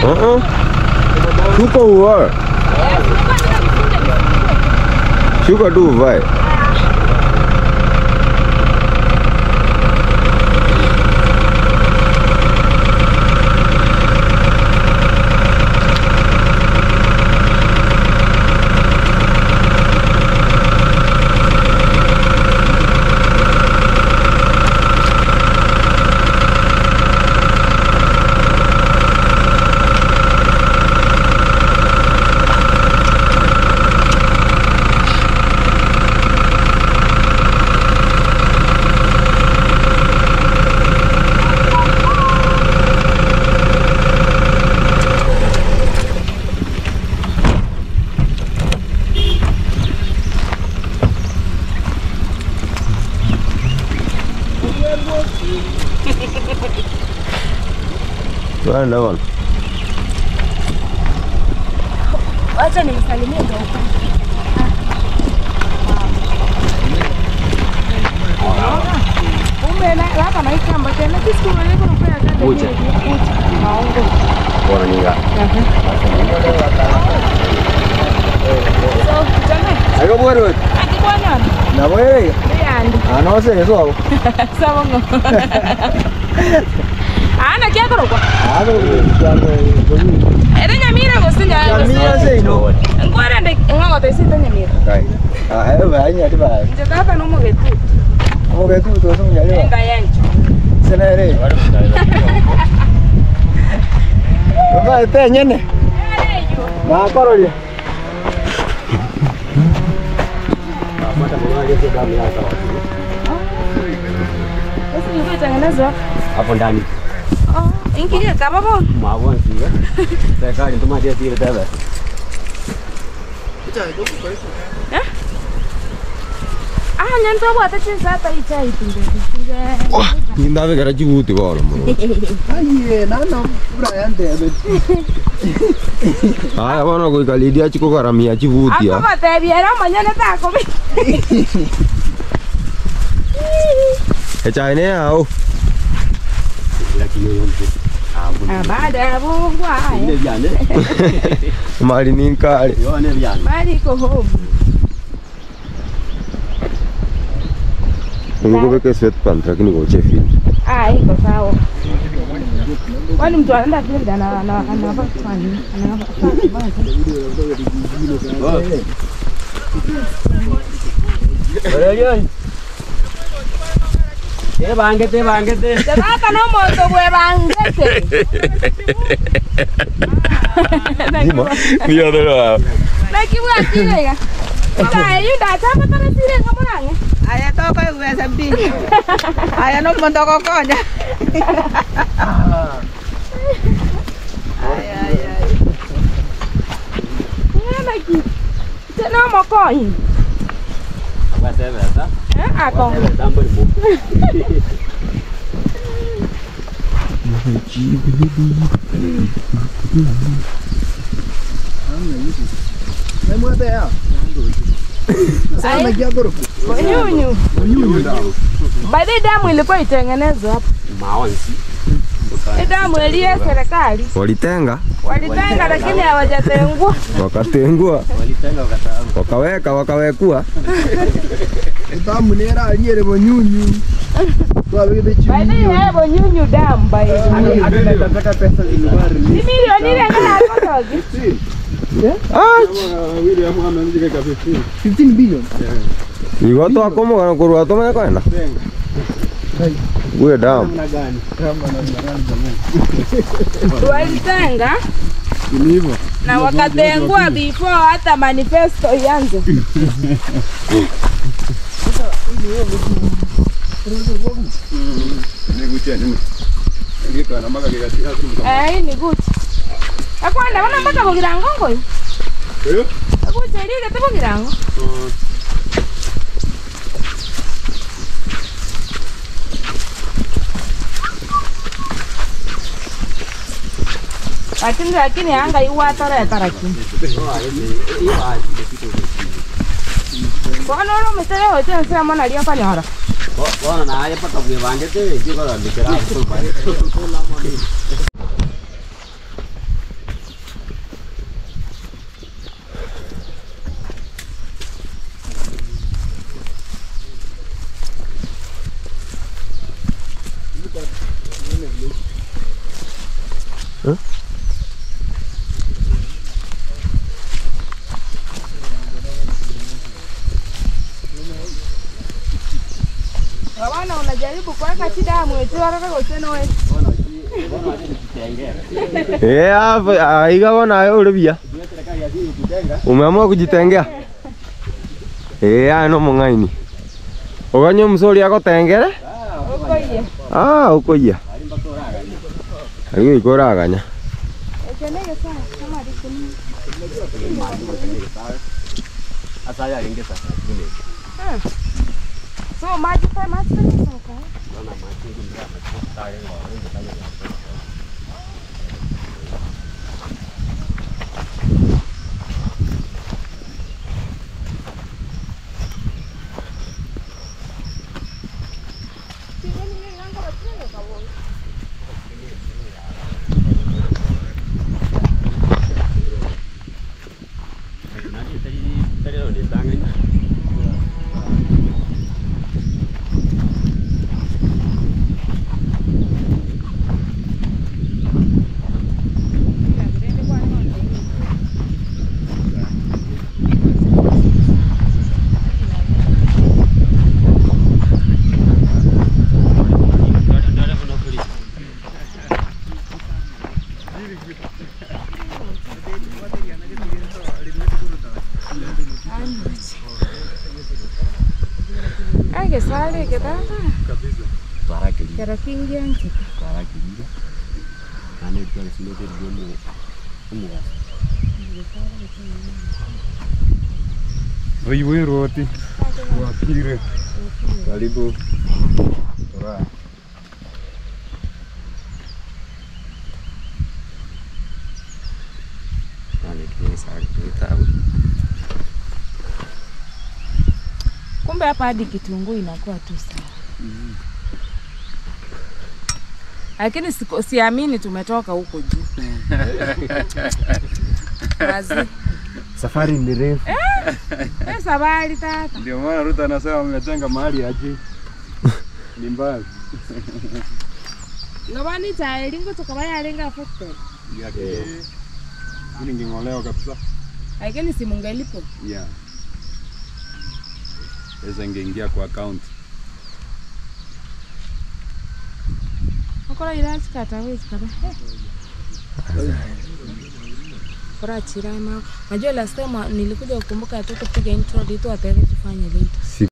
Shuka uvae. Shuka tu uvae. Wacha nimsalimie ndio huko. Kumbe na hapa na ikamba tena kisiku wewe unafanya kazi. Kuja. Maongo. Bora ninga. So, jana. Ayo bwana. Akibwana. Na wewe? Ndiyo. Ana sasa sawa. Sawa ngo. Ana kia korokwa. Ana kia. Ere Nyamira gose Nyamira seino. Ngora nde ng'o tesite Nyamira. Kai. Ah, eh ba nya tiba. Nje tata no mogetu. Mogetu to so nyalewa. Nda yancho. Senere. Baba te nyene. Na kororia. Sasa ndio itengenezwa hapo ndani. Oh, inkiye kaba bo. Mawon siga. Serikali tumatie tire tebe. Eh? Ah, nyanza bwa tachi sata ichai tunge. Oh, nindabe gara jibuti bolo mo. Aye, nana Brian David. Aya bono kuikalidia chikugaramia chibuti. Ako batebiera manyane tako. Echaine yao. Baada Mungu haya. Mali ni nkali. Mali iko home. Nikubeke sweatpants lakini kwa field. Ah, iko sawa. Kwani mtu anaenda field ana anavaa kwani? Anavaa. Wewe Bangete bangete. Tata no moto bwe bangete. Ndio ndio. Nakiwa kirega. Ora yuda chapa tara sire ngamurange. Aya toka uweza mbili. Aya no moto kokonya. Aya aya. Ngana ki. Tena mokoi. Wasebeza. Eh ako. Nyunyu. Baada damu ilikuwa itengenezwa hapo. Maonzi. Damu ile serikali. Walitenga? Walitenga lakini hawajatengua. Wakatengua. Walitenga wakasahau. Wakaweka wakawekua. Damu nera aliyere bonyunyu. Kwa vile chini. Baada ya bonyunyu damu baada. Nataka pesa zilikuwa release. Ni milioni ile kana hapo. Ah! 15 billion. Igo to akomo kana kurwa to mena kwenda. Uwe damu. Walitenga na wakatengua before hata manifesto ianze. Eh, ni good. Akwanda wana mpaka bogirango ngoi. Eh? Akucherire te bogirango. Lakini lakini anga iwatara taraki. Bwana ro metere hote nsira mona lia pale hara. Bwana na haya paka bwebangete jiko la ndikera. Bwana unajaribu kuweka shida mwetu haraka goseno wewe. Eh, aiga bona ayo ulibia. Umeamua kujitengea? Eh, ano mungaini. Oganyo msori agotengere? Ukoiye. Ah, ukoiya. Arigo ikoraganya. Ekenege sana kama rikuni. Asaya ingesa. So maji pa maji soka. Bana maji ngumra maji. Sale que tata. Kabisa. Kero kingi anchi. Roti. Wapire. Karibu. Tora. Kumbe hapa hadi kitunguu inakuwa tu sawa. Lakini siamini tumetoka huko juu. Mazi. Safari ni refu. Safari tata. Ndio maana Ruto anasema mmejenga mahali aje. Ni mbali. Ngabani taelingo tukabaya lenga factory. Yeah. Hili ngingoleo kabisa. Lakini si mungelipo. Yeah. Pesa ingeingia kwa account. Okora ila sikata wezi kata. Kora chirama. Najua last time nilikuja kukumbuka tu kupiga intro ndio ataweza tufanye late.